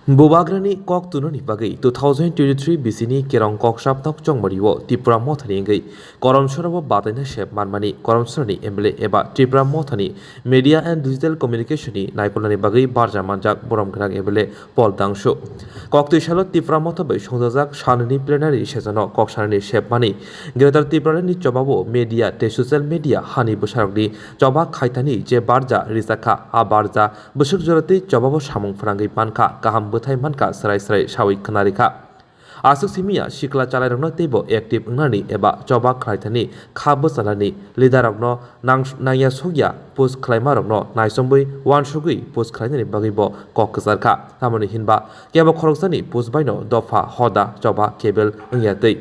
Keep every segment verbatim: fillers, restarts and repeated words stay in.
Bubagrani kok tunani bagwi two thousand twenty-three bisini kerong kok sapnok chongmario Tipra Mothani wngwi Koromsorobo bataina sep manmani Koromsoroni M L A eba Tipra Mothani Media and Digital Communication ni naikolnani bagwi barja manjak borom gwnang M L A Paul Dangsu. Koktwi salo Tipra Motha bai songjajak sanini plenary session o kok sanani sep mani Greater Tipraland ni chobao media tei social media hani bwsarokni choba khaitani je barja rijak kha, a barja bwswk jora tei chobao samung phrangwi mankha, kaham bwthai mankha, srai srai sawi khwnarikha. Aswk simiya sikla chalairokno teibo active wngnani eba choba khlaithani kha bwchalani leaderrokno nang-, nangya sokya post khlaimarokno naisomwi uansugwi post khlainani bagwibo kok kwcharkha. Tamoni hinba kebo khoroksani post baino dopha hoda choba kebel wngya twi.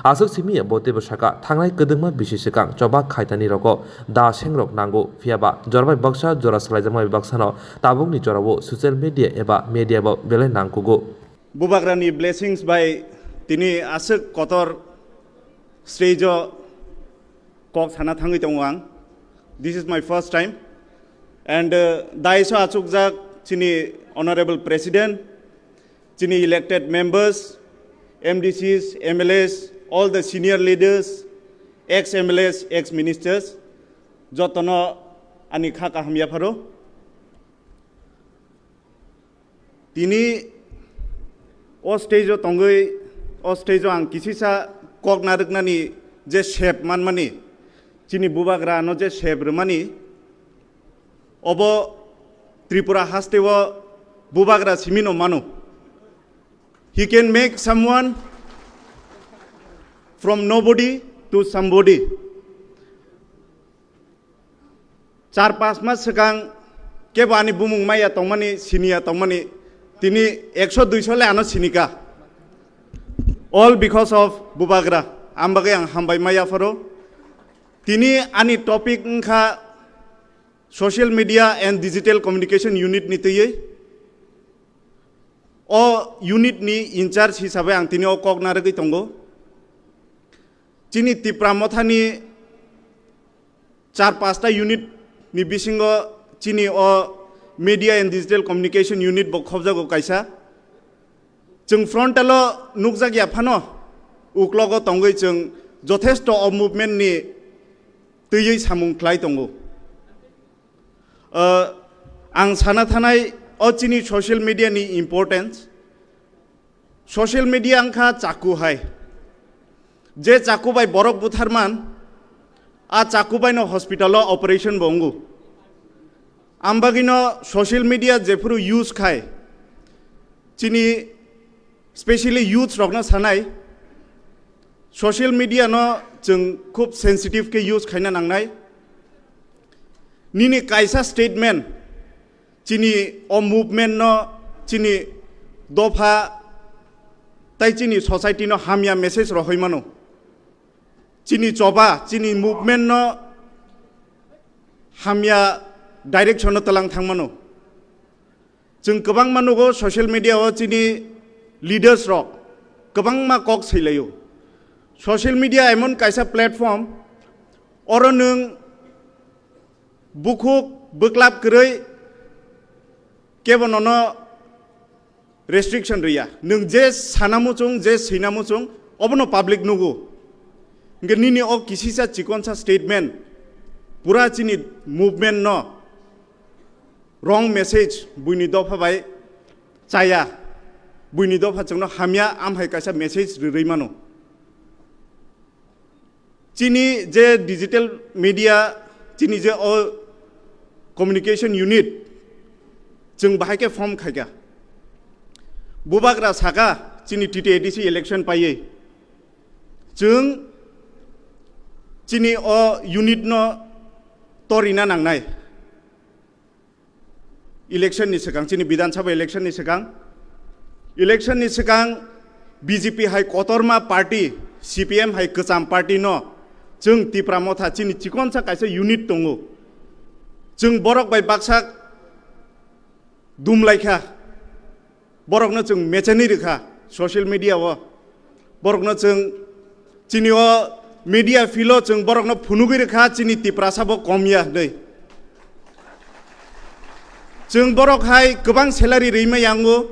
Aswk simiya bo teibo saka, thangnai kwdwngma bisi swkang choba khaitani rogo da sengrok nango, phiyaba jora bai baksa jora salaijakma bai baksano tabukni jorao social media eba media bo belai nangkugo. Bubagrani blessings bai tini aswk kotor stage o kok sana thangwi tongo ang. This is my first time. And, uh, dais o achukjak chini Honorable President, chini elected members, M D Cs, M L As, all the senior leaders, ex M L As, ex ministers, jotono ani kha kaham yapharo. Tini o stage o tongwi, o stage o ang kisisa kok narwknani je sep manmani, chini bubagra ano je sep rwmani, obo Tripura haste o bubagra simi no mano. He can make someone from nobody to somebody. Char panch mas swkang kebo ani bumung maya tongmani, siniya tongmani, tini ekso duiso le ano sinika. All because of bubagra. Ambagwi ang hambai maya pharo. Tini ani topic wngkha Social Media and Digital Communication Unit ni twiwi. O unit ni in charge hisabe ang tini o kok narwgwi tongo. Chini Tipra Mothani char pasta unit ni bisingo chini o Media and Digital Communication Unit bo khobjago kaisa. Chwng frontal o nukjakya phano, uklogo tongwi chwng jothesto o movement ni twiwi samung khlai tongo. Uh, ang sana thanai o chini social media ni importance. Social media wngkha chaku hai. Je chaku bai borok butharman, a chaku bai no hospital o operation bo wngo. Ambagino social media jephuru use khai, chini specially youths rokno sanai, social media no chwng khub sensitive khe use khaina nangnai. Nini kaisa statement chini o movement no, chini dopha tai chini society no hamya message rohoi mano. Chini choba, chini movement no hamya direction no tlang thang mano. Chwng kwbangma nugo social media o chini leaders rok kwbangma kok sailaio. Social media emon kaisa platform, oro nwng bukhuk bwklap kwrwi kebo nono restriction rwya. Nwng je sana muchung, je swina muchung, obono public nugo. Hwnkhe nini o kisisa chikonsa statement pura chini movement no wrong message buini dopha bai chaya, buini dopha chwngno hamya, amhai kaisa message rwrwi mano. Chini je digital media, chini je o communication unit, chwng bahai khe form khaikha. Bubagra saka chini T T A D C election paiwi chwng chini o unit no torina nangnai. Election ni swkang, chini Bidhan Sabha election ni swkang, election ni swkang B J P hai kotorma party, C P M hai kwcham party no chwng Tipra Motha chini chikonsa kaisa unit tongo. Chwng borok bai baksa dumlaikha, borokno chwng mechenwi rwkha social media o. Borokno chwng chini o media field o chwng borokno phunugwi rwkha chini Tiprasa bo kom ya hwnwi. Chwng borok hai kwbang salary rwima yango,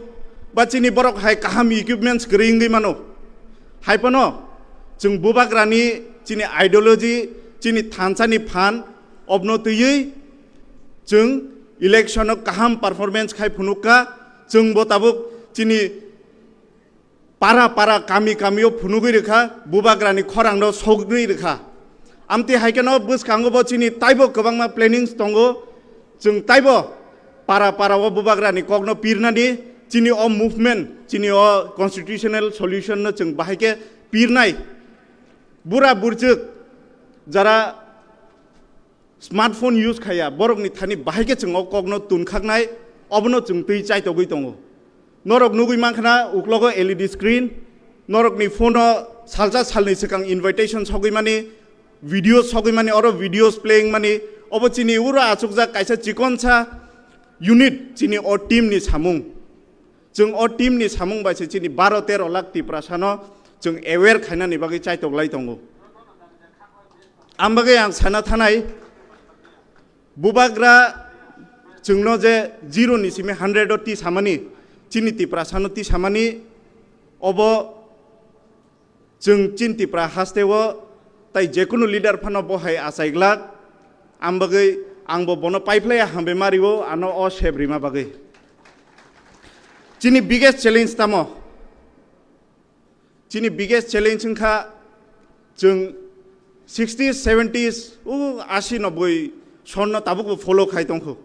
Ba chini borok hai kaham equipments kwrwi wngwi mano. Hai phano chwng bubagrani chini ideology, chini thansa ni phan obno twiwi chwng election o kaham performance khai phunukha. Chwng bo tabuk chini para para, kami kami o phunugwi rwkha, bubagrani khorang no sogwi rwkha. Amtwi hai kheno bwskango bo chini taibo kwbangma plannings tongo. Chwng taibo para para o bubagrani kokno pirnani, chini o movement, chini o constitutional solution no chwng bahai khe pirnai. Bura burchuk jara smartphone use khaya, borokni thani bahai khe chwng o kokno tunkhaknai, obono chwng twi chaitogwi tongo. Norok nugwi mankha na uklogo L E D screen, norokni phone o salsa salni swkang invitation sogwi mani, video sogwi mani, oro videos playing mani, obo chini uro achukjak kaisa chikonsa unit chini o team ni samung. Chwng o team ni samung bai se chini baro tero lakh Tiprasano chwng aware khainani bagwi chaitok lai tongo. Ang bagwi ang sana thanai, bubagra chwngno je zero ni simi hundred o ti samani, chini Tiprasano ti samani, obo chwng chini Tipra haste o tai jekunu leader phano bo hai achai glak. Ang bagwi ang bo bono paiphlai hambai mario ano o sep rima bagwi. Chini biggest challenge tamo? Chini biggest challenge wngkha chwng sixties, seventies, o asi, noboi sonno tabukbo follow khai tongkhu.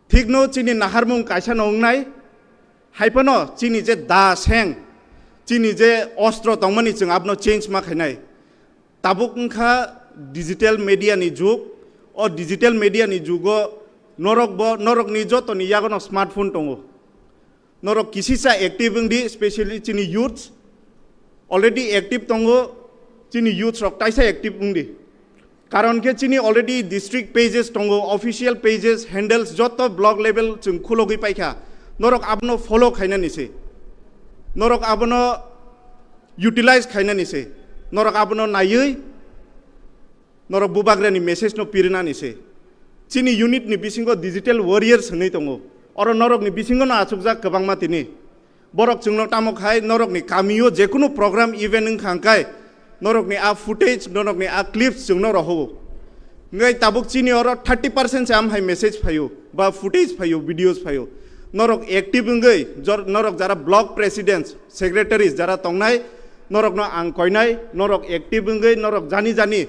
Thikno chini naharmung kaisa no wngnai, hai phano chini je da seng, chini je ostro tongmani chwng abono change ma khainai. Tabuk wngkha digital media ni jug, o digital media ni jugo norok bo, norokni jotoni yagono smartphone tongo. Norok kisisa active wngdi, specially chini youths already active tongo, chini youths rok taisa active wngdi. Karon khe chini already district pages tongo, official pages, handles joto block level chwng khulogwi paikha. Norok abono follow khainani se. Norok abono utilize khainani se. Norok abono naiwi norok bubagrani message no pirinani se. Chini unit ni bisingo digital warriors hwnwi tongo. Oro norokni bisingo no achukjak kwbangma tini. Borok chwngno tamo khai norokni kamio jekunu program event wngkha hwnkhe norokni a footage, norokni a clips chwngno rohowo. Hwnkhe tabuk chini oro thirty percent se amhai message phaio, ba footage phaio, videos phaio. Norok active wngwi jor-, norok jara block presidents, secretaries jara tongnai, norokno ang koinai, norok active wngwi norok jani jani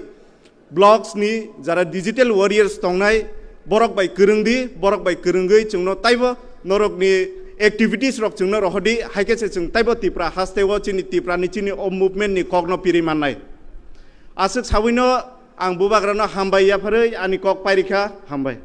blocks ni jara digital warriors tongnai, borok bai kwrwng di, borok bai kwrwngwi chwngno taibo norokni activities rok chwngno rohordi, hai khe se chwng taibo Tipra haste o chini Tipra ni chini o movement ni kokno piri mannai. Aswk sawino ang bubagrano hambai yapharwi ani kok pairikha, hambai.